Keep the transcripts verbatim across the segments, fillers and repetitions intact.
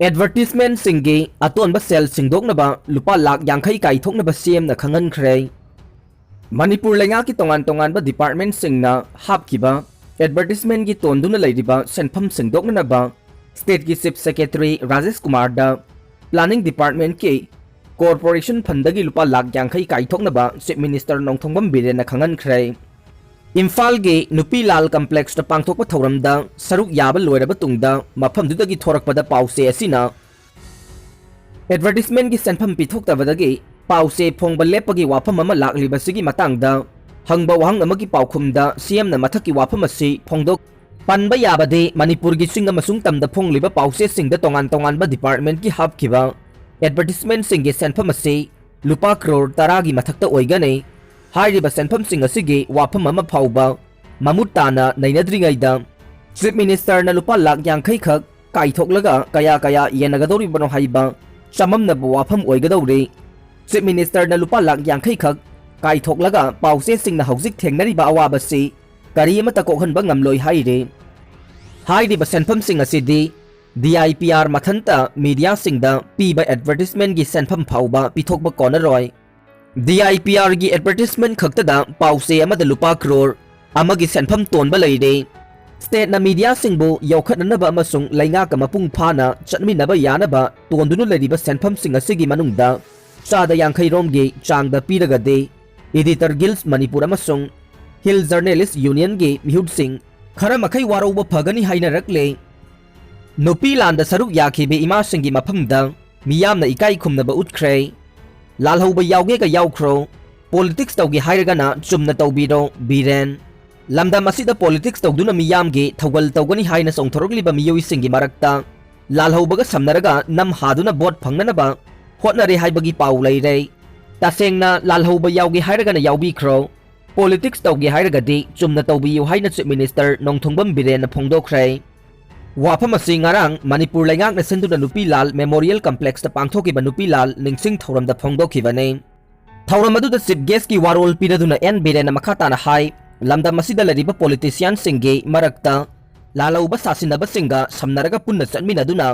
ꯑꯦꯗꯚꯔꯇꯤꯁꯃꯦꯟꯠꯁꯤꯡꯒꯤ ꯑꯇꯣꯟꯕ ꯁꯦꯜ ꯁꯤꯡꯗꯣꯛꯅꯕ ꯂꯨꯄꯥ ꯂꯥꯈ ꯌꯥꯡꯈꯩ ꯀꯥꯏꯊꯣꯛꯅꯕ ꯁꯤ ꯑꯦꯝꯅ ꯈꯪꯍꯟꯈ꯭ꯔꯦ꯫ ꯃꯅꯤꯄꯨꯔ ꯂꯩꯉꯥꯛꯀꯤ ꯇꯣꯉꯥꯟ ꯇꯣꯉꯥꯟꯕ ꯗꯤꯄꯥꯔꯠꯃꯦꯟꯠꯁꯤꯡꯅ ꯍꯥꯞꯈꯤꯕ ꯑꯦꯗꯚꯔꯇꯤꯁꯃꯦꯟꯠꯀꯤ ꯇꯣꯟꯗꯨꯅ ꯂꯩꯔꯤꯕ ꯁꯦꯟꯐꯝ ꯁꯤꯡꯗꯣꯛꯅꯅꯕ ꯁ꯭ꯇꯦꯠꯀꯤ ꯆꯤꯐ ꯁꯦꯀ꯭ꯔꯦꯇꯔꯤ ꯔꯥꯖꯦꯁ ꯀꯨꯃꯥꯔꯗ ꯄ꯭ꯂꯥꯅꯤꯡ ꯗꯤꯄꯥꯔꯠꯃꯦꯟꯠꯀꯤ ꯀꯣꯔꯄꯣꯔꯦꯁꯟ ꯐꯟꯗꯒꯤ ꯂꯨꯄꯥ ꯂꯥꯈ ꯌꯥꯡꯈꯩ ꯀꯥꯏꯊꯣꯛꯅꯕ ꯆꯤꯐ ꯃꯤꯅꯤꯁꯇꯔ ꯅꯣꯡꯊꯣꯝꯕꯝ ꯕꯤꯔꯦꯟꯅ ꯈꯪꯍꯟꯈ꯭ꯔꯦ꯫ ꯏꯝꯐꯥꯜꯒꯤ ꯅꯨꯄꯤ ꯂꯥꯜ ꯀꯝꯄ꯭ꯂꯦꯛꯁꯇ ꯄꯥꯡꯊꯣꯛꯄ ꯊꯧꯔꯝꯗ ꯁꯔꯨꯛ ꯌꯥꯕ ꯂꯣꯏꯔꯕ ꯇꯨꯡꯗ ꯃꯐꯝꯗꯨꯗꯒꯤ ꯊꯣꯔꯛꯄꯗ ꯄꯥꯎꯆꯦ ꯑꯁꯤꯅ ꯑꯦꯗꯚꯔꯇꯤꯁꯃꯦꯟꯠꯀꯤ ꯁꯦꯟꯐꯝ ꯄꯤꯊꯣꯛꯇꯕꯗꯒꯤ ꯄꯥꯎꯆꯦ ꯐꯣꯡꯕ ꯂꯦꯞꯄꯒꯤ ꯋꯥꯐꯝ ꯑꯃ ꯂꯥꯛꯂꯤꯕꯁꯤꯒꯤ ꯃꯇꯥꯡꯗ ꯍꯪꯕ ꯋꯥꯍꯪ ꯑꯃꯒꯤ ꯄꯥꯎꯈꯨꯝꯗ ꯁꯤ ꯑꯦꯝꯅ ꯃꯊꯛꯀꯤ ꯋꯥꯐꯝ ꯑꯁꯤ ꯐꯣꯡꯗꯣꯛ ꯄꯟꯕ ꯌꯥꯕꯗꯤ ꯃꯅꯤꯄꯨꯔꯒꯤ ꯆꯤꯡ ꯑꯃꯁꯨꯡ ꯇꯝꯗ ꯐꯣꯡꯂꯤꯕ ꯄꯥꯎꯆꯦꯁꯤꯡꯗ ꯇꯣꯉꯥꯟ ꯇꯣꯉꯥꯟꯕ ꯗꯤꯄꯥꯔꯠꯃꯦꯟꯠꯀꯤ ꯍꯥꯞꯈꯤꯕ ꯑꯦꯗꯚꯔꯇꯤꯁꯃꯦꯟꯠꯁꯤꯡꯒꯤ ꯁꯦꯟꯐꯝ ꯑꯁꯤ ꯂꯨꯄꯥ ꯀ꯭ꯔꯣꯔ ꯇꯔꯥꯒꯤ ꯃꯊꯛꯇ ꯑꯣꯏꯒꯅꯤ꯫ ꯍꯥꯏꯔꯤꯕ ꯁꯦꯟꯐꯝꯁꯤꯡ ꯑꯁꯤꯒꯤ ꯋꯥꯐꯝ ꯑꯃ ꯐꯥꯎꯕ ꯃꯃꯨꯠ ꯇꯥꯅ ꯅꯩꯅꯗ꯭ꯔꯤꯉꯩꯗ ꯆꯤꯐ ꯃꯤꯅꯤꯁꯇꯔꯅ ꯂꯨꯄꯥ ꯂꯥꯈ ꯌꯥꯡꯈꯩ ꯈꯛ ꯀꯥꯏꯊꯣꯛꯂꯒ ꯀꯌꯥ ꯀꯌꯥ ꯌꯦꯟꯅꯒꯗꯧꯔꯤꯕꯅꯣ ꯍꯥꯏꯕ ꯆꯃꯝꯅꯕ ꯋꯥꯐꯝ ꯑꯣꯏꯒꯗꯧꯔꯤ꯫ ꯆꯤꯐ ꯃꯤꯅꯤꯁꯇꯔꯅ ꯂꯨꯄꯥ ꯂꯥꯈ ꯌꯥꯡꯈꯩ ꯈꯛ ꯀꯥꯏꯊꯣꯛꯂꯒ ꯄꯥꯎꯆꯦꯁꯤꯡꯅ ꯍꯧꯖꯤꯛ ꯊꯦꯡꯅꯔꯤꯕ ꯑꯋꯥꯕꯁꯤ ꯀꯔꯤ ꯑꯃꯠꯇ ꯀꯣꯛꯍꯟꯕ ꯉꯝꯂꯣꯏ ꯍꯥꯏꯔꯤ꯫ ꯍꯥꯏꯔꯤꯕ ꯁꯦꯟꯐꯝꯁꯤꯡ ꯑꯁꯤꯗꯤ ꯗꯤ ꯑꯥꯏ ꯄꯤ ꯑꯥꯔ ꯃꯊꯟꯇ ꯃꯤꯗꯤꯌꯥꯁꯤꯡꯗ ꯄꯤꯕ ꯑꯦꯗꯚꯔꯇꯤꯁꯃꯦꯟꯠꯀꯤ ꯁꯦꯟꯐꯝ ꯐꯥꯎꯕ ꯄꯤꯊꯣꯛꯄ ꯀꯣꯟꯅꯔꯣꯏ꯫ ꯗꯤ ꯑꯥꯏ ꯄꯤ ꯑꯥꯔꯒꯤ ꯑꯦꯗꯚꯔꯇꯤꯁꯃꯦꯟꯠ ꯈꯛꯇꯗ ꯄꯥꯎꯆꯦ ꯑꯃꯗ ꯂꯨꯄꯥ ꯀ꯭ꯔꯣꯔ ꯑꯃꯒꯤ ꯁꯦꯟꯐꯝ ꯇꯣꯟꯕ ꯂꯩꯔꯦ꯫ ꯁ꯭ꯇꯦꯠꯅ ꯃꯤꯗꯤꯌꯥꯁꯤꯡꯕꯨ ꯌꯣꯛꯈꯠꯅꯅꯕ ꯑꯃꯁꯨꯡ ꯂꯩꯉꯥꯛꯀ ꯃꯄꯨꯡ ꯐꯥꯅ ꯆꯠꯃꯤꯟꯅꯕ ꯌꯥꯅꯕ ꯇꯣꯟꯗꯨꯅ ꯂꯩꯔꯤꯕ ꯁꯦꯟꯐꯝꯁꯤꯡ ꯑꯁꯤꯒꯤ ꯃꯅꯨꯡꯗ ꯆꯥꯗ ꯌꯥꯡꯈꯩ ꯔꯣꯝꯒꯤ ꯆꯥꯡꯗ ꯄꯤꯔꯒꯗꯤ, ꯏꯗꯤꯇꯔ ꯒꯤꯜꯁ ꯃꯅꯤꯄꯨꯔ ꯑꯃꯁꯨꯡ ꯍꯤꯜ ꯖꯔꯅꯦꯂꯤꯁ ꯌꯨꯅꯤꯌꯟꯒꯤ ꯃꯤꯍꯨꯠꯁꯤꯡ ꯈꯔ ꯃꯈꯩ ꯋꯥꯔꯧꯕ ꯐꯒꯅꯤ ꯍꯥꯏꯅꯔꯛꯂꯦ꯫ ꯅꯨꯄꯤ ꯂꯥꯟꯗ ꯁꯔꯨꯛ ꯌꯥꯈꯤꯕ ꯏꯃꯥꯁꯤꯡꯒꯤ ꯃꯐꯝꯗ ꯃꯤꯌꯥꯝꯅ ꯏꯀꯥꯏ ꯈꯨꯝꯅꯕ ꯎꯠꯈ꯭ꯔꯦ꯫ ꯂꯥꯜꯍꯧꯕ ꯌꯥꯎꯒꯦꯒ ꯌꯥꯎꯈ꯭ꯔꯣ, ꯄꯣꯂꯤꯇꯤꯛꯁ ꯇꯧꯒꯦ ꯍꯥꯏꯔꯒꯅ ꯆꯨꯝꯅ ꯇꯧꯕꯤꯔꯣ, ꯕꯤꯔꯦꯟ꯫ ꯂꯝꯗꯝ ꯑꯁꯤꯗ ꯄꯣꯂꯤꯇꯤꯛꯁ ꯇꯧꯗꯨꯅ ꯃꯤꯌꯥꯝꯒꯤ ꯊꯧꯒꯜ ꯇꯧꯒꯅꯤ ꯍꯥꯏꯅ ꯆꯣꯡꯊꯣꯔꯛꯂꯤꯕ ꯃꯤꯑꯣꯏꯁꯤꯡꯒꯤ ꯃꯔꯛꯇ ꯂꯥꯜꯍꯧꯕꯒ ꯁꯝꯅꯔꯒ ꯅꯝ ꯍꯥꯗꯨꯅ ꯚꯣꯠ ꯐꯪꯅꯅꯕ ꯍꯣꯠꯅꯔꯦ ꯍꯥꯏꯕꯒꯤ ꯄꯥꯎ ꯂꯩꯔꯦ꯫ ꯇꯁꯦꯡꯅ ꯂꯥꯜꯍꯧꯕ ꯌꯥꯎꯒꯦ ꯍꯥꯏꯔꯒꯅ ꯌꯥꯎꯕꯤꯈ꯭ꯔꯣ, ꯄꯣꯂꯤꯇꯤꯛꯁ ꯇꯧꯒꯦ ꯍꯥꯏꯔꯒꯗꯤ ꯆꯨꯝꯅ ꯇꯧꯕꯤꯌꯨ ꯍꯥꯏꯅ ꯆꯤꯐ ꯃꯤꯅꯤꯁꯇꯔ ꯅꯣꯡꯊꯣꯝꯕꯝ ꯕꯤꯔꯦꯟꯅ ꯐꯣꯡꯗꯣꯛꯈ꯭ꯔꯦ꯫ ꯋꯥꯐꯝ ꯑꯁꯤ ꯉꯔꯥꯡ ꯃꯅꯤꯄꯨꯔ ꯂꯩꯉꯥꯛꯅ ꯁꯤꯟꯗꯨꯅ ꯅꯨꯄꯤ ꯂꯥꯜ ꯃꯦꯃꯣꯔꯤꯌꯦꯜ ꯀꯝꯄ꯭ꯂꯦꯛꯁꯇ ꯄꯥꯡꯊꯣꯛꯈꯤꯕ ꯅꯨꯄꯤ ꯂꯥꯜ ꯅꯤꯡꯁꯤꯡ ꯊꯧꯔꯝꯗ ꯐꯣꯡꯗꯣꯛꯈꯤꯕꯅꯤ꯫ ꯊꯧꯔꯝ ꯑꯗꯨꯗ ꯆꯤꯐ ꯒꯦꯁꯀꯤ ꯋꯥꯔꯣꯜ ꯄꯤꯔꯗꯨꯅ ꯑꯦꯟ ꯕꯤꯔꯦꯟꯅ ꯃꯈꯥ ꯇꯥꯅ ꯍꯥꯏ, ꯂꯝꯗꯝ ꯑꯁꯤꯗ ꯂꯩꯔꯤꯕ ꯄꯣꯂꯤꯇꯤꯁꯤꯌꯥꯟꯁꯤꯡꯒꯤ ꯃꯔꯛꯇ ꯂꯥꯜꯍꯧꯕ ꯁꯥꯁꯤꯟꯅꯕꯁꯤꯡꯒ ꯁꯝꯅꯔꯒ ꯄꯨꯟꯅ ꯆꯠꯃꯤꯟꯅꯗꯨꯅ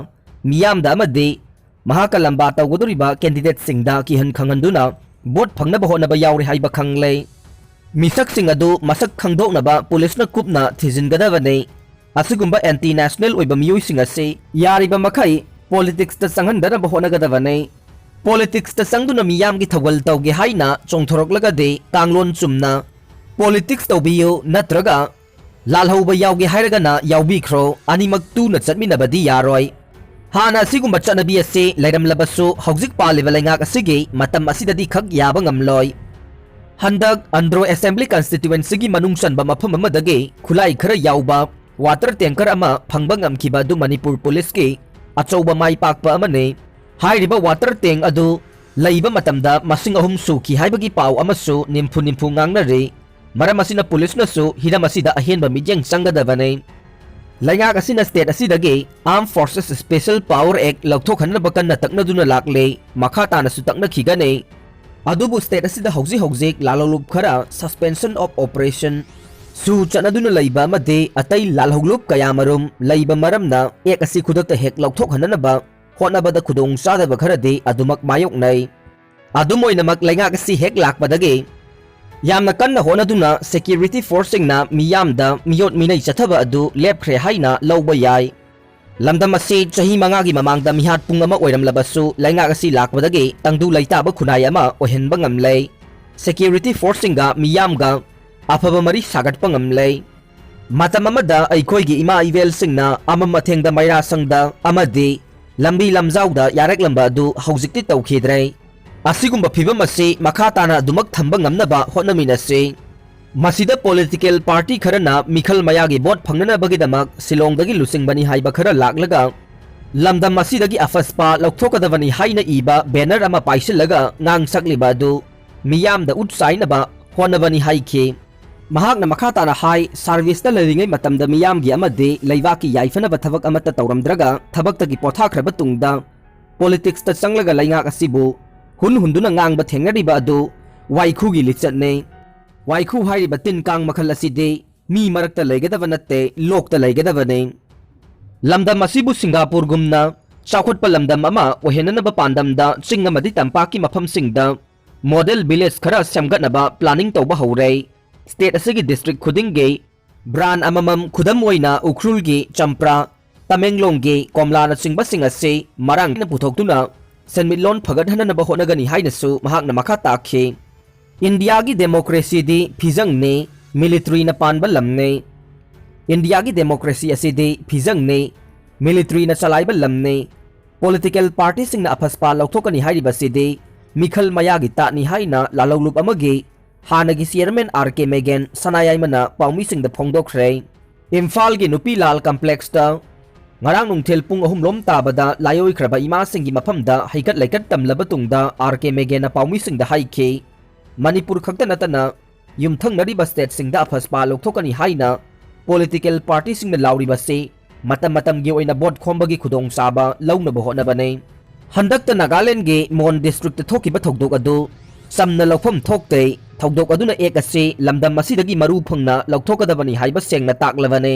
ꯃꯤꯌꯥꯝꯗ ꯑꯃꯗꯤ ꯃꯍꯥꯛꯀ ꯂꯝꯕꯥ ꯇꯧꯒꯗꯧꯔꯤꯕ candidateꯁꯤꯡꯗ ꯀꯤꯍꯟ ꯈꯪꯍꯟꯗꯨꯅ vote ꯐꯪꯅꯕ ꯍꯣꯠꯅꯕ ꯌꯥꯎꯔꯤ ꯍꯥꯏꯕ ꯈꯪꯂꯦ꯫ ꯃꯤꯁꯛꯁꯤꯡ ꯑꯗꯨ ꯃꯁꯛ ꯈꯪꯗꯣꯛꯅꯕ ꯄꯨꯂꯤꯁꯅ ꯀꯨꯞꯅ ꯊꯤꯖꯤꯟꯒꯗꯕꯅꯤ꯫ ꯑꯁꯤꯒꯨꯝꯕ anti national ꯑꯣꯏꯕ ꯃꯤꯑꯣꯏꯁꯤꯡ ꯑꯁꯤ ꯌꯥꯔꯤꯕ ꯃꯈꯩ politicsꯇ ꯆꯪꯍꯟꯗꯅꯕ ꯍꯣꯠꯅꯒꯗꯕꯅꯤ꯫ Politicsꯇ ꯆꯪꯗꯨꯅ ꯃꯤꯌꯥꯝꯒꯤ ꯊꯧꯒꯜ ꯇꯧꯒꯦ ꯍꯥꯏꯅ ꯆꯣꯡꯊꯣꯔꯛꯂꯒꯗꯤ ꯀꯥꯡꯂꯣꯟ ꯆꯨꯝꯅ politics ꯇꯧꯕꯤꯌꯨ, ꯅꯠꯇ꯭ꯔꯒ ꯂꯥꯜꯍꯧꯕ ꯌꯥꯎꯒꯦ ꯍꯥꯏꯔꯒꯅ ꯌꯥꯎꯕꯤꯈ꯭ꯔꯣ, ꯑꯅꯤꯃꯛ ꯇꯨꯅ ꯆꯠꯃꯤꯟꯅꯕꯗꯤ ꯌꯥꯔꯣꯏ꯫ ꯍꯥꯟꯅ ꯑꯁꯤꯒꯨꯝꯕ ꯆꯠꯅꯕꯤ ꯑꯁꯤ ꯂꯩꯔꯝꯂꯕꯁꯨ ꯍꯧꯖꯤꯛ ꯄꯥꯜꯂꯤꯕ ꯂꯩꯉꯥꯛ ꯑꯁꯤꯒꯤ ꯃꯇꯝ ꯑꯁꯤꯗꯗꯤ ꯈꯛ ꯌꯥꯕ ꯉꯝꯂꯣꯏ꯫ ꯍꯟꯗꯛ ꯑꯟꯗ꯭ꯔꯣ Assembly Constituencyꯒꯤ ꯃꯅꯨꯡ ꯆꯟꯕ ꯃꯐꯝ ꯑꯃꯗꯒꯤ ꯈꯨꯠꯂꯥꯏ ꯈꯔ ꯌꯥꯎꯕ water tanker ꯑꯃ ꯐꯪꯕ ꯉꯝꯈꯤꯕ ꯑꯗꯨ ꯃꯅꯤꯄꯨꯔ ꯄꯨꯂꯤꯁꯀꯤ ꯑꯆꯧꯕ ꯃꯥꯏ ꯄꯥꯛꯄ ꯑꯃꯅꯤ꯫ ꯍꯥꯏꯔꯤꯕ water tank ꯑꯗꯨ ꯂꯩꯕ ꯃꯇꯝꯗ ꯃꯁꯤꯡ ꯑꯍꯨꯝ ꯁꯨꯈꯤ ꯍꯥꯏꯕꯒꯤ ꯄꯥꯎ ꯑꯃꯁꯨ ꯅꯤꯝꯐꯨ ꯅꯤꯝꯐꯨ ꯉꯥꯡꯅꯔꯤ꯫ ꯃꯔꯝ ꯑꯁꯤꯅ ꯄꯨꯂꯤꯁꯅꯁꯨ ꯍꯤꯔꯝ ꯑꯁꯤꯗ ꯑꯍꯦꯟꯕ ꯃꯤꯠꯌꯦꯡ ꯆꯪꯒꯗꯕꯅꯤ꯫ ꯂꯩꯉꯥꯛ ꯑꯁꯤꯅ state ꯑꯁꯤꯗꯒꯤ Armed Forces Special Power Act ꯂꯧꯊꯣꯛꯍꯟꯅꯕ ꯀꯟꯅ ꯇꯛꯅꯗꯨꯅ ꯂꯥꯛꯂꯦ, ꯃꯈꯥ ꯇꯥꯅꯁꯨ ꯇꯛꯅꯈꯤꯒꯅꯤ꯫ ꯑꯗꯨꯕꯨ state ꯑꯁꯤꯗ ꯍꯧꯖꯤꯛ ꯍꯧꯖꯤꯛ ꯂꯥꯂꯣꯡꯂꯨꯞ ꯈꯔ suspension of operation ꯁꯨ ꯆꯠꯅꯗꯨꯅ ꯂꯩꯕ ꯑꯃꯗꯤ ꯑꯇꯩ ꯂꯥꯜꯍꯧꯂꯨꯞ ꯀꯌꯥꯃꯔꯨꯝ ꯂꯩꯕ ꯃꯔꯝꯅ act ꯑꯁꯤ ꯈꯨꯗꯛꯇ ꯍꯦꯛ ꯂꯧꯊꯣꯛꯍꯟꯅꯅꯕ ꯍꯣꯠꯅꯕꯗ ꯈꯨꯗꯣꯡꯆꯥꯗꯕ ꯈꯔꯗꯤ ꯑꯗꯨꯃꯛ ꯃꯥꯌꯣꯛꯅꯩ꯫ ꯑꯗꯨꯝ ꯑꯣꯏꯅꯃꯛ, ꯂꯩꯉꯥꯛ ꯑꯁꯤ ꯍꯦꯛ ꯂꯥꯛꯄꯗꯒꯤ ꯌꯥꯝꯅ ꯀꯟꯅ ꯍꯣꯠꯅꯗꯨꯅ security forceꯁꯤꯡꯅ ꯃꯤꯌꯥꯝꯗ ꯃꯤꯑꯣꯠ ꯃꯤꯅꯩ ꯆꯠꯊꯕ ꯑꯗꯨ ꯂꯦꯞꯈ꯭ꯔꯦ ꯍꯥꯏꯅ ꯂꯧꯕ ꯌꯥꯏ꯫ ꯂꯝꯗꯝ ꯑꯁꯤ ꯆꯍꯤ ꯃꯉꯥꯒꯤ ꯃꯃꯥꯡꯗ ꯃꯤꯍꯥꯠ ꯄꯨꯡ ꯑꯃ ꯑꯣꯏꯔꯝꯂꯕꯁꯨ, ꯂꯩꯉꯥꯛ ꯑꯁꯤ ꯂꯥꯛꯄꯗꯒꯤ ꯇꯪꯗꯨ ꯂꯩꯇꯥꯕ ꯈꯨꯟꯅꯥꯏ ꯑꯃ ꯑꯣꯏꯍꯟꯕ ꯉꯝꯂꯦ꯫ Security forceꯁꯤꯡꯒ ꯃꯤꯌꯥꯝꯒ ꯑꯐꯕ ꯃꯔꯤ ꯁꯥꯒꯠꯄ ꯉꯝꯂꯦ꯫ ꯃꯇꯝ ꯑꯃꯗ ꯑꯩꯈꯣꯏꯒꯤ ꯏꯃꯥ ꯏꯕꯦꯜꯁꯤꯡꯅ ꯑꯃꯝ ꯑꯊꯦꯡꯗ ꯃꯩꯔꯥ ꯁꯪꯗ ꯑꯃꯗꯤ ꯂꯝꯕꯤ ꯂꯝꯖꯥꯎꯗ ꯌꯥꯔꯛꯂꯝꯕ ꯑꯗꯨ ꯍꯧꯖꯤꯛꯇꯤ ꯇꯧꯈꯤꯗ꯭ꯔꯦ꯫ ꯑꯁꯤꯒꯨꯝꯕ ꯐꯤꯚꯝ ꯑꯁꯤ ꯃꯈꯥ ꯇꯥꯅ ꯑꯗꯨꯃꯛ ꯊꯝꯕ ꯉꯝꯅꯕ ꯍꯣꯠꯅꯃꯤꯟꯅꯁꯤ꯫ ꯃꯁꯤꯗ political party ꯈꯔꯅ ꯃꯤꯈꯜ ꯃꯌꯥꯒꯤ vote ꯐꯪꯅꯅꯕꯒꯤꯗꯃꯛ ꯁꯤꯂꯣꯡꯗꯒꯤ ꯂꯨꯆꯤꯡꯕꯅꯤ ꯍꯥꯏꯕ ꯈꯔ ꯂꯥꯛꯂꯒ, ꯂꯝꯗꯝ ꯑꯁꯤꯗꯒꯤ ꯑꯐꯁꯄꯥ ꯂꯧꯊꯣꯛꯀꯗꯕꯅꯤ ꯍꯥꯏꯅ ꯏꯕ banner ꯑꯃ ꯄꯥꯏꯁꯤꯜꯂꯒ ꯉꯥꯡ ꯁꯛꯂꯤꯕ ꯑꯗꯨ ꯃꯤꯌꯥꯝꯗ ꯎꯠ ꯆꯥꯏꯅꯕ ꯍꯣꯠꯅꯕꯅꯤ ꯍꯥꯏꯈꯤ꯫ ꯃꯍꯥꯛꯅ ꯃꯈꯥ ꯇꯥꯅ ꯍꯥꯏ, serviceꯇ ꯂꯩꯔꯤꯉꯩ ꯃꯇꯝꯗ ꯃꯤꯌꯥꯝꯒꯤ ꯑꯃꯗꯤ ꯂꯩꯕꯥꯛꯀꯤ ꯌꯥꯏꯐꯅꯕ ꯊꯕꯛ ꯑꯃꯠꯇ ꯇꯧꯔꯝꯗ꯭ꯔꯒ, ꯊꯕꯛꯇꯒꯤ ꯄꯣꯊꯥꯈ꯭ꯔꯕ ꯇꯨꯡꯗ politicsꯇ ꯆꯪꯂꯒ ꯂꯩꯉꯥꯛ ꯑꯁꯤꯕꯨ ꯍꯨꯟ ꯍꯨꯟꯗꯨꯅ ꯉꯥꯡꯕ ꯊꯦꯡꯅꯔꯤꯕ ꯑꯗꯨ ꯋꯥꯏꯈꯨꯒꯤ ꯂꯤꯆꯠꯅꯤ꯫ ꯋꯥꯏꯈꯨ ꯍꯥꯏꯔꯤꯕ ꯇꯤꯟ ꯀꯥꯡ ꯃꯈꯜ ꯑꯁꯤꯗꯤ ꯃꯤ ꯃꯔꯛꯇ ꯂꯩꯒꯗꯕ ꯅꯠꯇꯦ, ꯂꯣꯛꯇ ꯂꯩꯒꯗꯕꯅꯤ꯫ ꯂꯝꯗꯝ ꯑꯁꯤꯕꯨ ꯁꯤꯡꯒꯥꯄꯨꯔꯒꯨꯝꯅ ꯆꯥꯎꯈꯠꯄ ꯂꯝꯗꯝ ꯑꯃ ꯑꯣꯏꯍꯟꯅꯅꯕ ꯄꯥꯟꯗꯝꯗ ꯆꯤꯡ ꯑꯃꯗꯤ ꯇꯝꯄꯥꯛꯀꯤ ꯃꯐꯝꯁꯤꯡꯗ model village ꯈꯔ ꯁꯦꯝꯒꯠꯅꯕ planning ꯇꯧꯕ ꯍꯧꯔꯦ꯫ State ꯑꯁꯤꯒꯤ district ꯈꯨꯗꯤꯡꯒꯤ brand ꯑꯃꯃꯝ, ꯈꯨꯗꯝ ꯑꯣꯏꯅ ꯎꯈ꯭ꯔꯨꯜꯒꯤ ꯆꯝꯄ꯭ꯔꯥ, ꯇꯃꯦꯡꯂꯣꯡꯒꯤ ꯀꯣꯝꯂꯥꯅꯆꯤꯡꯕꯁꯤꯡ ꯑꯁꯤ ꯃꯔꯥꯡ ꯀꯥꯏꯅ ꯄꯨꯊꯣꯛꯇꯨꯅ ꯁꯦꯟꯃꯤꯠꯂꯣꯟ ꯐꯒꯠꯍꯟꯅꯅꯕ ꯍꯣꯠꯅꯒꯅꯤ ꯍꯥꯏꯅꯁꯨ ꯃꯍꯥꯛꯅ ꯃꯈꯥ ꯇꯥꯈꯤ꯫ ꯏꯟꯗꯤꯌꯥꯒꯤ democracyꯗꯤ ꯐꯤꯖꯪꯅꯤ, militaryꯅ ꯄꯥꯟꯕ ꯂꯝꯅꯤ꯫ ꯏꯟꯗꯤꯌꯥꯒꯤ democracy ꯑꯁꯤꯗꯤ ꯐꯤꯖꯪꯅꯤ, militaryꯅ ꯆꯂꯥꯏꯕ ꯂꯝꯅꯤ꯫ Political partyꯁꯤꯡꯅ ꯑꯐꯁꯄꯥ ꯂꯧꯊꯣꯛꯀꯅꯤ ꯍꯥꯏꯔꯤꯕꯁꯤꯗꯤ ꯃꯤꯈꯜ ꯃꯌꯥꯒꯤ ꯇꯥꯠꯅꯤ ꯍꯥꯏꯅ ꯂꯥꯂꯧꯂꯨꯞ ꯑꯃꯒꯤ ꯍꯥꯟꯅꯒꯤ chairman R K Magen ꯁꯅꯥꯌꯥꯏꯃꯅ ꯄꯥꯎꯃꯤꯁꯤꯡꯗ ꯐꯣꯡꯗꯣꯛꯈ꯭ꯔꯦ꯫ ꯏꯝꯐꯥꯜꯒꯤ ꯅꯨꯄꯤ ꯂꯥꯜ complexꯇ ꯉꯔꯥꯡ ꯅꯨꯡꯊꯤꯜ ꯄꯨꯡ ꯑꯍꯨꯝ ꯂꯣꯝ ꯇꯥꯕꯗ ꯂꯥꯏꯑꯣꯏꯈ꯭ꯔꯕ ꯏꯃꯥꯁꯤꯡꯒꯤ ꯃꯐꯝꯗ ꯍꯩꯀꯠ ꯂꯩꯀꯠ ꯇꯝꯂꯕ ꯇꯨꯡꯗ R K Magenꯅ ꯄꯥꯎꯃꯤꯁꯤꯡꯗ ꯍꯥꯏꯈꯤ, ꯃꯅꯤꯄꯨꯔ ꯈꯛꯇ ꯅꯠꯇꯅ ꯌꯨꯝꯊꯪꯅꯔꯤꯕ stateꯁꯤꯡꯗ ꯑꯐꯁꯄꯥ ꯂꯧꯊꯣꯛꯀꯅꯤ ꯍꯥꯏꯅ political partyꯁꯤꯡꯅ ꯂꯥꯎꯔꯤꯕꯁꯤ ꯃꯇꯝ ꯃꯇꯝꯒꯤ ꯑꯣꯏꯅ vote ꯈꯣꯝꯕꯒꯤ ꯈꯨꯗꯣꯡꯆꯥꯕ ꯂꯧꯅꯕ ꯍꯣꯠꯅꯕꯅꯤ꯫ ꯍꯟꯗꯛꯇ ꯅꯥꯒꯥꯂꯦꯟꯒꯤ ꯃꯣꯟ districtꯇ ꯊꯣꯛꯈꯤꯕ ꯊꯧꯗꯣꯛ ꯑꯗꯨ ꯆꯝꯅ ꯂꯧꯐꯝ ꯊꯣꯛꯇꯦ꯫ ꯊꯧꯗꯣꯛ ꯑꯗꯨꯅ act ꯑꯁꯤ ꯂꯝꯗꯝ ꯑꯁꯤꯗꯒꯤ ꯃꯔꯨ ꯐꯪꯅ ꯂꯧꯊꯣꯛꯀꯗꯕꯅꯤ ꯍꯥꯏꯕ ꯁꯦꯡꯅ ꯇꯥꯛꯂꯕꯅꯤ꯫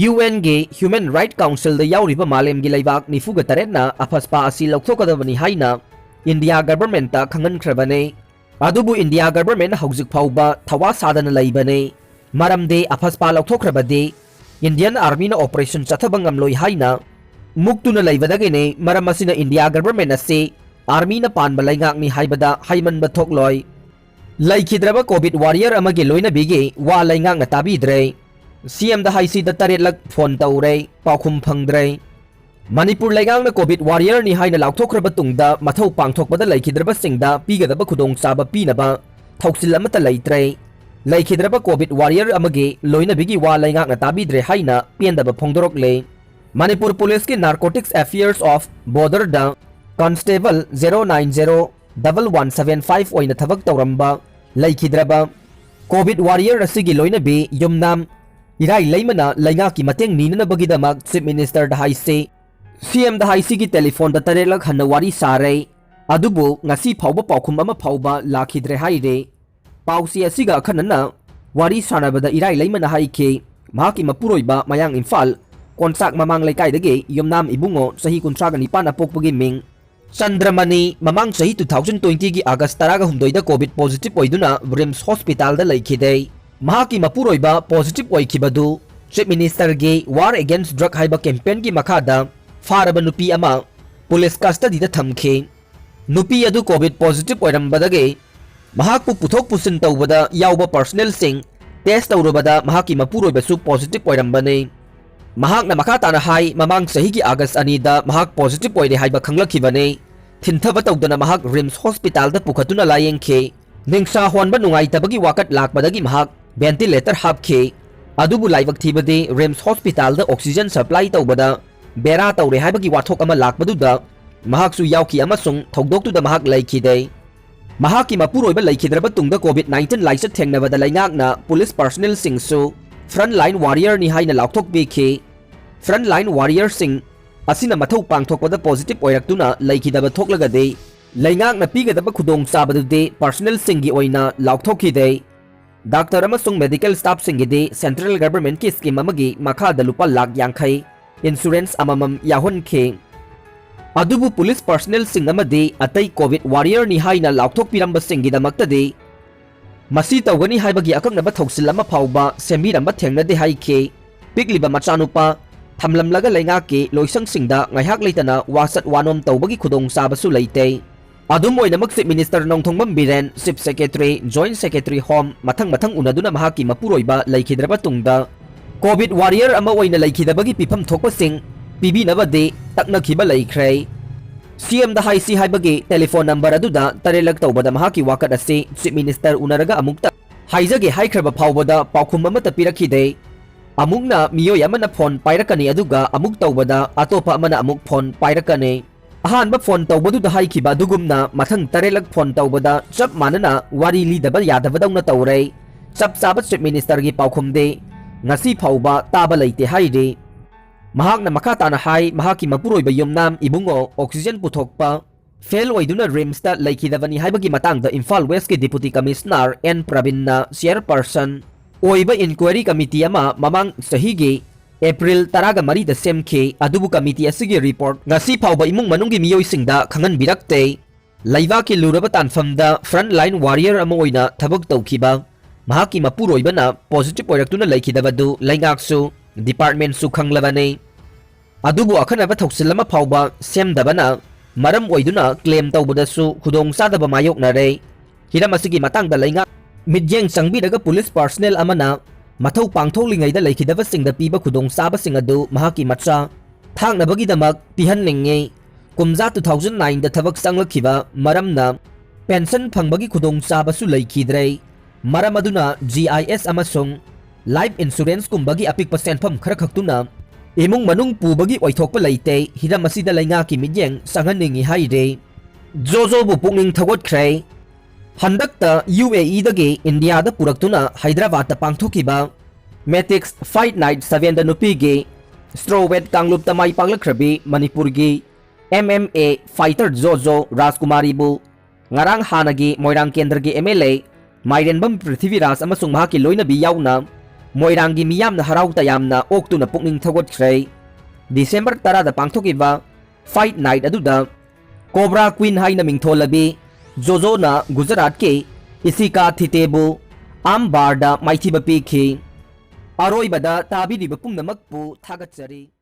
UNꯒꯤ Human Right Councilꯗ ꯌꯥꯎꯔꯤꯕ ꯃꯥꯂꯦꯝꯒꯤ ꯂꯩꯕꯥꯛ ꯅꯤꯐꯨꯒ ꯇꯔꯦꯠꯅ ꯑꯐꯁꯄꯥ ꯑꯁꯤ ꯂꯧꯊꯣꯛꯀꯗꯕꯅꯤ ꯍꯥꯏꯅ ꯏꯟꯗꯤꯌꯥ governmentꯇ ꯈꯪꯍꯟꯈ꯭ꯔꯕꯅꯤ꯫ ꯑꯗꯨꯕꯨ ꯏꯟꯗꯤꯌꯥ government ꯍꯧꯖꯤꯛ ꯐꯥꯎꯕ ꯊꯋꯥ ꯁꯥꯗꯅ ꯂꯩꯕꯅꯤ꯫ ꯃꯔꯝꯗꯤ ꯑꯐꯁꯄꯥ ꯂꯧꯊꯣꯛꯈ꯭ꯔꯕꯗꯤ Indian Armyꯅ operation ꯆꯠꯊꯕ ꯉꯝꯂꯣꯏ ꯍꯥꯏꯅ ꯃꯨꯛꯇꯨꯅ ꯂꯩꯕꯗꯒꯤꯅꯤ꯫ ꯃꯔꯝ ꯑꯁꯤꯅ ꯏꯟꯗꯤꯌꯥ government ꯑꯁꯤ armyꯅ ꯄꯥꯟꯕ ꯂꯩꯉꯥꯛꯅꯤ ꯍꯥꯏꯕꯗ ꯍꯥꯏꯃꯟꯕ ꯊꯣꯛꯂꯣꯏ꯫ ꯂꯩꯈꯤꯗ꯭ꯔꯕ COVID warrior ꯑꯃꯒꯤ ꯂꯣꯏꯅꯕꯤꯒꯤ ꯋꯥ ꯂꯩꯉꯥꯛꯅ ꯇꯥꯕꯤꯗ꯭ꯔꯦ꯫ CMꯗ ꯍꯥꯏꯁꯤꯗ ꯇꯔꯦꯠꯂꯛ phone ꯇꯧꯔꯦ, ꯄꯥꯎꯈꯨꯝ ꯐꯪꯗ꯭ꯔꯦ꯫ ꯃꯅꯤꯄꯨꯔ ꯂꯩꯉꯥꯛꯅ COVID warriorꯅꯤ ꯍꯥꯏꯅ ꯂꯥꯎꯊꯣꯛꯈ꯭ꯔꯕ ꯇꯨꯡꯗ ꯃꯊꯧ ꯄꯥꯡꯊꯣꯛꯄꯗ ꯂꯩꯈꯤꯗ꯭ꯔꯕꯁꯤꯡꯗ ꯄꯤꯒꯗꯕ ꯈꯨꯗꯣꯡꯆꯥꯕ ꯄꯤꯅꯕ ꯊꯧꯁꯤꯜ ꯑꯃꯠꯇ ꯂꯩꯇ꯭ꯔꯦ꯫ ꯂꯩꯈꯤꯗ꯭ꯔꯕ COVID warrior ꯑꯃꯒꯤ ꯂꯣꯏꯅꯕꯤꯒꯤ ꯋꯥ ꯂꯩꯉꯥꯛꯅ ꯇꯥꯕꯤꯗ꯭ꯔꯦ ꯍꯥꯏꯅ ꯄꯦꯟꯗꯕ ꯐꯣꯡꯗꯣꯔꯛꯂꯦ꯫ ꯃꯅꯤꯄꯨꯔ ꯄꯨꯂꯤꯁꯀꯤ Narcotics Affairs of Borderꯗ Constable zero nine zero double one seven five ꯑꯣꯏꯅ ꯊꯕꯛ ꯇꯧꯔꯝꯕ ꯂꯩꯈꯤꯗ꯭ꯔꯕ COVID warrior ꯑꯁꯤꯒꯤ ꯂꯣꯏꯅꯕꯤ ꯌꯨꯝꯅꯥꯝ ꯏꯔꯥꯏ ꯂꯩꯃꯅ ꯂꯩꯉꯥꯛꯀꯤ ꯃꯇꯦꯡ ꯅꯤꯅꯅꯕꯒꯤꯗꯃꯛ Chief Ministerꯗ ꯍꯥꯏꯁꯤ, CMꯗ ꯍꯥꯏꯁꯤꯒꯤ telephoneꯗ ꯇꯔꯦꯠꯂꯛ ꯍꯟꯅ ꯋꯥꯔꯤ ꯁꯥꯔꯦ꯫ ꯑꯗꯨꯕꯨ ꯉꯁꯤ ꯐꯥꯎꯕ ꯄꯥꯎꯈꯨꯝ ꯑꯃ ꯐꯥꯎꯕ ꯂꯥꯛꯈꯤꯗ꯭ꯔꯦ ꯍꯥꯏꯔꯦ꯫ ꯄꯥꯎꯆꯦ ꯑꯁꯤꯒ ꯑꯈꯟꯅꯅ ꯋꯥꯔꯤ ꯁꯥꯟꯅꯕꯗ ꯏꯔꯥꯏ ꯂꯩꯃꯅ ꯍꯥꯏꯈꯤ, ꯃꯍꯥꯛꯀꯤ ꯃꯄꯨꯔꯣꯏꯕ ꯃꯌꯥꯡ ꯏꯝꯐꯥꯜ ꯀꯣꯟꯆꯥꯛ ꯃꯃꯥꯡ ꯂꯩꯀꯥꯏꯗꯒꯤ ꯌꯨꯝꯅꯥꯝ ꯏꯕꯨꯡꯉꯣ ꯆꯍꯤ ꯀꯨꯟꯊ꯭ꯔꯥꯒ ꯅꯤꯄꯥꯟ ꯑꯄꯣꯛꯄꯒꯤ ꯃꯤꯡ ꯆꯟꯗ꯭ꯔꯃꯅꯤ ꯃꯃꯥꯡ ꯆꯍꯤ two thousand twenty ꯒꯤ August ꯇꯔꯥꯒ ꯍꯨꯝꯗꯣꯏꯗ COVID positive ꯑꯣꯏꯗꯨꯅ RIMS hospital ꯗ ꯂꯩꯈꯤꯗꯦ꯫ ꯃꯍꯥꯛꯀꯤ ꯃꯄꯨꯔꯣꯏꯕ positive ꯑꯣꯏꯈꯤꯕꯗꯨ Chief Minister ꯒꯤ War Against Drug ꯍꯥꯏꯕ campaign ꯒꯤ ꯃꯈꯥꯗ ꯐꯥꯔꯕ ꯅꯨꯄꯤ ꯑꯃ police custody ꯗ ꯊꯝꯈꯤ꯫ ꯅꯨꯄꯤ ꯑꯗꯨ COVID positive ꯑꯣꯏꯔꯝꯕꯗꯒꯤ ꯃꯍꯥꯛꯄꯨ ꯄꯨꯊꯣꯛ ꯄꯨꯁꯤꯟ ꯇꯧꯕꯗ ꯌꯥꯎꯕ personnel ꯁꯤꯡ test ꯇꯧꯔꯨꯕꯗ ꯃꯍꯥꯛꯀꯤ ꯃꯄꯨꯔꯣꯏꯕꯁꯨ positive ꯑꯣꯏꯔꯝꯕꯅꯤ꯫ ꯃꯍꯥꯛꯅ ꯃꯈꯥ ꯇꯥꯅ ꯍꯥꯏ, ꯃꯃꯥꯡ ꯆꯍꯤꯒꯤ August ꯑꯅꯤꯗ ꯃꯍꯥꯛ positive ꯑꯣꯏꯔꯦ ꯍꯥꯏꯕ ꯈꯪꯂꯛꯈꯤꯕꯅꯤ꯫ ꯊꯤꯟꯊꯕ ꯇꯧꯗꯅ ꯃꯍꯥꯛ RIMS hospital ꯗ ꯄꯨꯈꯠꯇꯨꯅ ꯂꯥꯌꯦꯡꯈꯤ꯫ ꯅꯤꯡꯁꯥ ꯍꯣꯟꯕ ꯅꯨꯡꯉꯥꯏꯇꯕꯒꯤ ꯋꯥꯀꯠ ꯂꯥꯛꯄꯗꯒꯤ ꯃꯍꯥꯛ ventilator ꯍꯥꯞꯈꯤ꯫ ꯑꯗꯨꯕꯨ ꯂꯥꯏꯕꯛ ꯊꯤꯕꯗꯤ RIMS hospital ꯗ oxygen supply ꯇꯧꯕꯗ ꯕꯦꯔꯥ ꯇꯧꯔꯦ ꯍꯥꯏꯕꯒꯤ ꯋꯥꯊꯣꯛ ꯑꯃ ꯂꯥꯛꯄꯗꯨꯗ ꯃꯍꯥꯛꯁꯨ ꯌꯥꯎꯈꯤ ꯑꯃꯁꯨꯡ ꯊꯧꯗꯣꯛꯇꯨꯗ ꯃꯍꯥꯛ ꯂꯩꯈꯤꯗꯦ꯫ ꯃꯍꯥꯛꯀꯤ ꯃꯄꯨꯔꯣꯏꯕ ꯂꯩꯈꯤꯗ꯭ꯔꯕ ꯇꯨꯡꯗ COVID nineteen ꯂꯥꯏꯆꯠ ꯊꯦꯡꯅꯕꯗ ꯂꯩꯉꯥꯛꯅ police personnel ꯁꯤꯡꯁꯨ frontline warrior ꯅꯤ ꯍꯥꯏꯅ ꯂꯥꯎꯊꯣꯛꯄꯤꯈꯤ꯫ Frontline warrior ꯁꯤꯡ ꯑꯁꯤꯅ ꯃꯊꯧ ꯄꯥꯡꯊꯣꯛꯄꯗ positive ꯑꯣꯏꯔꯛꯇꯨꯅ ꯂꯩꯈꯤꯗꯕ ꯊꯣꯛꯂꯒꯗꯤ ꯂꯩꯉꯥꯛꯅ ꯄꯤꯒꯗꯕ ꯈꯨꯗꯣꯡꯆꯥꯕꯗꯨꯗꯤ personnel ꯁꯤꯡꯒꯤ ꯑꯣꯏꯅ ꯂꯥꯎꯊꯣꯛꯈꯤꯗꯦ꯫ Doctor ꯑꯃꯁꯨꯡ medical staff ꯁꯤꯡꯒꯤꯗꯤ central government ꯀꯤ scheme ꯑꯃꯒꯤ ꯃꯈꯥꯗ ꯂꯨꯄꯥ ꯂꯥꯈ ꯌꯥꯡꯈꯩ insurance ꯑꯃꯃꯝ ꯌꯥꯎꯍꯟꯈꯤ꯫ ꯑꯗꯨꯕꯨ police personnel ꯁꯤꯡ ꯑꯃꯗꯤ ꯑꯇꯩ COVID warrior ꯅꯤ ꯍꯥꯏꯅ ꯂꯥꯎꯊꯣꯛꯄꯤꯔꯝꯕꯁꯤꯡꯒꯤꯗꯃꯛꯇꯗꯤ ꯃꯁꯤ ꯇꯧꯒꯅꯤ ꯍꯥꯏꯕꯒꯤ ꯑꯀꯛꯅꯕ ꯊꯧꯁꯤꯜ ꯑꯃ ꯐꯥꯎꯕ ꯁꯦꯝꯕꯤꯔꯝꯕ ꯊꯦꯡꯅꯗꯦ ꯍꯥꯏꯈꯤ꯫ ꯄꯤꯛꯂꯤꯕ ꯃꯆꯥꯅꯨꯄꯥ ꯊꯝꯂꯝꯂꯒ ꯂꯩꯉꯥꯛꯀꯤ ꯂꯣꯏꯁꯪꯁꯤꯡꯗ ꯉꯥꯏꯍꯥꯛ ꯂꯩꯇꯅ ꯋꯥꯆꯠ ꯋꯥꯅꯣꯝ ꯇꯧꯕꯒꯤ ꯈꯨꯗꯣꯡꯆꯥꯕꯁꯨ ꯂꯩꯇꯦ꯫ ꯑꯗꯨꯝ ꯑꯣꯏꯅꯃꯛ Chief Minister ꯅꯣꯡꯊꯣꯡꯕꯝ Biren, Chief Secretary, Joint Secretary Home ꯃꯊꯪ ꯃꯊꯪ ꯎꯅꯗꯨꯅ ꯃꯍꯥꯛꯀꯤ ꯃꯄꯨꯔꯣꯏꯕ ꯂꯩꯈꯤꯗ꯭ꯔꯕ ꯇꯨꯡꯗ COVID warrior ꯑꯃ ꯑꯣꯏꯅ ꯂꯩꯈꯤꯗꯕꯒꯤ ꯄꯤꯐꯝ ꯊꯣꯛꯄꯁꯤꯡ ꯄꯤꯕꯤꯅꯕꯗꯤ ꯇꯛꯅꯈꯤꯕ ꯂꯩꯈ꯭ꯔꯦ꯫ CM ꯗ ꯍꯥꯏꯁꯤ ꯍꯥꯏꯕꯒꯤ telephone number ꯑꯗꯨꯗ ꯇꯔꯦꯠꯂꯛ ꯇꯧꯕꯗ ꯃꯍꯥꯛꯀꯤ ꯋꯥꯀꯠ ꯑꯁꯤ Chief Minister ꯎꯅꯔꯒ ꯑꯃꯨꯛꯇ ꯍꯥꯏꯖꯒꯦ ꯍꯥꯏꯈ꯭ꯔꯕ ꯐꯥꯎꯕꯗ ꯄꯥꯎꯈꯨꯝ ꯑꯃꯠꯇ ꯄꯤꯔꯛꯈꯤꯗꯦ꯫ ꯑꯃꯨꯛꯅ ꯃꯤꯑꯣꯏ ꯑꯃꯅ phone ꯄꯥꯏꯔꯛꯀꯅꯤ, ꯑꯗꯨꯒ ꯑꯃꯨꯛ ꯇꯧꯕꯗ ꯑꯇꯣꯞꯄ ꯑꯃꯅ ꯑꯃꯨꯛ phone ꯄꯥꯏꯔꯛꯀꯅꯤ꯫ ꯑꯍꯥꯟꯕ phone ꯇꯧꯕꯗꯨꯗ ꯍꯥꯏꯈꯤꯕ ꯑꯗꯨꯒꯨꯝꯅ ꯃꯊꯪ ꯇꯔꯦꯠꯂꯛ phone ꯇꯧꯕꯗ ꯆꯞ ꯃꯥꯟꯅꯅ ꯋꯥꯔꯤ ꯂꯤꯗꯕ ꯌꯥꯗꯕꯗꯧꯅ ꯇꯧꯔꯦ꯫ ꯆꯞ ꯆꯥꯕ Chief Minister ꯒꯤ ꯄꯥꯎꯈꯨꯝꯗꯤ ꯉꯁꯤ ꯐꯥꯎꯕ ꯇꯥꯕ ꯂꯩꯇꯦ ꯍꯥꯏꯔꯤ꯫ ꯃꯍꯥꯛꯅ ꯃꯈꯥ ꯇꯥꯅ ꯍꯥꯏ, ꯃꯍꯥꯛꯀꯤ ꯃꯄꯨꯔꯣꯏꯕ ꯌꯨꯝꯅꯥꯝ ꯏꯕꯨꯡꯉꯣ oxygen ꯄꯨꯊꯣꯛꯄ fail ꯑꯣꯏꯗꯨꯅ RIMS ꯇ ꯂꯩꯈꯤꯗꯕꯅꯤ ꯍꯥꯏꯕꯒꯤ ꯃꯇꯥꯡꯗ ꯏꯝꯐꯥꯜ West ꯀꯤ Deputy Commissioner N ꯄ꯭ꯔꯕꯤꯟꯅ chairperson ꯑꯣꯏꯕ inquiry committee ꯑꯃ ꯃꯃꯥꯡ ꯆꯍꯤꯒꯤ ꯑꯦꯄ꯭ꯔꯤꯜ ꯇꯔꯥꯒ ꯃꯔꯤꯗ ꯁꯦꯝꯈꯤ꯫ ꯑꯗꯨꯕꯨ ꯀꯃꯤꯇꯤ ꯑꯁꯤꯒꯤ ꯔꯤꯄꯣꯔꯠ ꯉꯁꯤ ꯐꯥꯎꯕ ꯏꯃꯨꯡ ꯃꯅꯨꯡꯒꯤ ꯃꯤꯑꯣꯏꯁꯤꯡꯗ ꯈꯪꯍꯟꯕꯤꯔꯛꯇꯦ꯫ ꯂꯩꯕꯥꯛꯀꯤ ꯂꯨꯔꯕ ꯇꯥꯟꯐꯝꯗ front line warrior ꯑꯃ ꯑꯣꯏꯅ ꯊꯕꯛ ꯇꯧꯈꯤꯕ ꯃꯍꯥꯛꯀꯤ ꯃꯄꯨꯔꯣꯏꯕꯅ positive ꯑꯣꯏꯔꯛꯇꯨꯅ ꯂꯩꯈꯤꯗꯕꯗꯨ ꯂꯩꯉꯥꯛꯁꯨ, departmentꯁꯨ ꯈꯪꯂꯕꯅꯤ꯫ ꯑꯗꯨꯕꯨ ꯑꯈꯟꯅꯕ ꯊꯧꯁꯤꯜ ꯑꯃ ꯐꯥꯎꯕ ꯁꯦꯝꯗꯕꯅ ꯃꯔꯝ ꯑꯣꯏꯗꯨꯅ claim ꯇꯧꯕꯗꯁꯨ ꯈꯨꯗꯣꯡꯆꯥꯗꯕ ꯃꯥꯌꯣꯛꯅꯔꯦ꯫ ꯍꯤꯔꯝ ꯑꯁꯤꯒꯤ ꯃꯇꯥꯡꯗ ꯂꯩꯉꯥꯛ ꯃꯤꯠꯌꯦꯡ ꯆꯪꯕꯤꯔꯒ police personnel ꯑꯃꯅ ꯃꯊꯧ ꯄꯥꯡꯊꯣꯛꯂꯤꯉꯩꯗ ꯂꯩꯈꯤꯗꯕꯁꯤꯡꯗ ꯄꯤꯕ ꯈꯨꯗꯣꯡꯆꯥꯕꯁꯤꯡ ꯑꯗꯨ ꯃꯍꯥꯛꯀꯤ ꯃꯆꯥ ꯊꯥꯛꯅꯕꯒꯤꯗꯃꯛ ꯄꯤꯍꯟꯅꯤꯡꯏ꯫ ꯀꯨꯝꯖꯥ two thousand nineꯗ ꯊꯕꯛ ꯆꯪꯂꯛꯈꯤꯕ ꯃꯔꯝꯅ pension ꯐꯪꯕꯒꯤ ꯈꯨꯗꯣꯡꯆꯥꯕꯁꯨ ꯂꯩꯈꯤꯗ꯭ꯔꯦ꯫ ꯃꯔꯝ ꯑꯗꯨꯅ G I S ꯑꯃꯁꯨꯡ life insuranceꯀꯨꯝꯕꯒꯤ ꯑꯄꯤꯛꯄ ꯁꯦꯟꯐꯝ ꯈꯔꯈꯛꯇꯨꯅ ꯏꯃꯨꯡ ꯃꯅꯨꯡ ꯄꯨꯕꯒꯤ ꯑꯣꯏꯊꯣꯛꯄ ꯂꯩꯇꯦ꯫ ꯍꯤꯔꯝ ꯑꯁꯤꯗ ꯂꯩꯉꯥꯛꯀꯤ ꯃꯤꯠꯌꯦꯡ ꯆꯪꯍꯟꯅꯤꯡꯏ ꯍꯥꯏꯔꯤ꯫ ꯖꯣꯖꯣꯕꯨ ꯄꯨꯛꯅꯤꯡ ꯊꯧꯒꯠꯈ꯭ꯔꯦ꯫ ꯍꯟꯗꯛꯇ UAEꯗꯒꯤ ꯏꯟꯗꯤꯌꯥꯗ ꯄꯨꯔꯛꯇꯨꯅ ꯍꯥꯏꯗ꯭ꯔꯕꯥꯗꯇ ꯄꯥꯡꯊꯣꯛꯈꯤꯕ Matix Fight Night sevenꯗ ꯅꯨꯄꯤꯒꯤ strawweight ꯀꯥꯡꯂꯨꯞꯇ ꯃꯥꯏ ꯄꯥꯛꯂꯛꯈ꯭ꯔꯕꯤ ꯃꯅꯤꯄꯨꯔꯒꯤ MMA fighter ꯖꯣꯖꯣ ꯔꯥꯖꯀꯨꯃꯥꯔꯤꯕꯨ ꯉꯔꯥꯡ ꯍꯥꯟꯅꯒꯤ ꯃꯣꯏꯔꯥꯡ ꯀꯦꯟꯗ꯭ꯔꯒꯤ MLA ꯃꯥꯏꯔꯦꯟꯕꯝ ꯄ꯭ꯔꯤꯊꯤꯕꯤꯔꯥꯖ ꯑꯃꯁꯨꯡ ꯃꯍꯥꯛꯀꯤ ꯂꯣꯏꯅꯕꯤ ꯌꯥꯎꯅ ꯃꯣꯏꯔꯥꯡꯒꯤ ꯃꯤꯌꯥꯝꯅ ꯍꯔꯥꯎ ꯇꯌꯥꯝꯅ ꯑꯣꯛꯇꯨꯅ ꯄꯨꯛꯅꯤꯡ ꯊꯧꯒꯠꯈ꯭ꯔꯦ꯫ ꯗꯤꯁꯦꯝꯕꯔ ꯇꯔꯥꯗ ꯄꯥꯡꯊꯣꯛꯈꯤꯕ Fight Night ꯑꯗꯨꯗ Cobra Queen ꯍꯥꯏꯅ ꯃꯤꯡꯊꯣꯜꯂꯕꯤ ꯖꯣꯖꯣꯅ ꯒꯨꯖꯔꯥꯠꯀꯤ ꯏꯁꯤꯀꯥ ꯊꯤꯇꯦꯕꯨ arm barꯗ ꯃꯥꯏꯊꯤꯕ ꯄꯤꯈꯤ꯫ ꯑꯔꯣꯏꯕꯗ ꯇꯥꯕꯤꯔꯤꯕ ꯄꯨꯝꯅꯃꯛꯄꯨ ꯊꯥꯒꯠꯆꯔꯤ꯫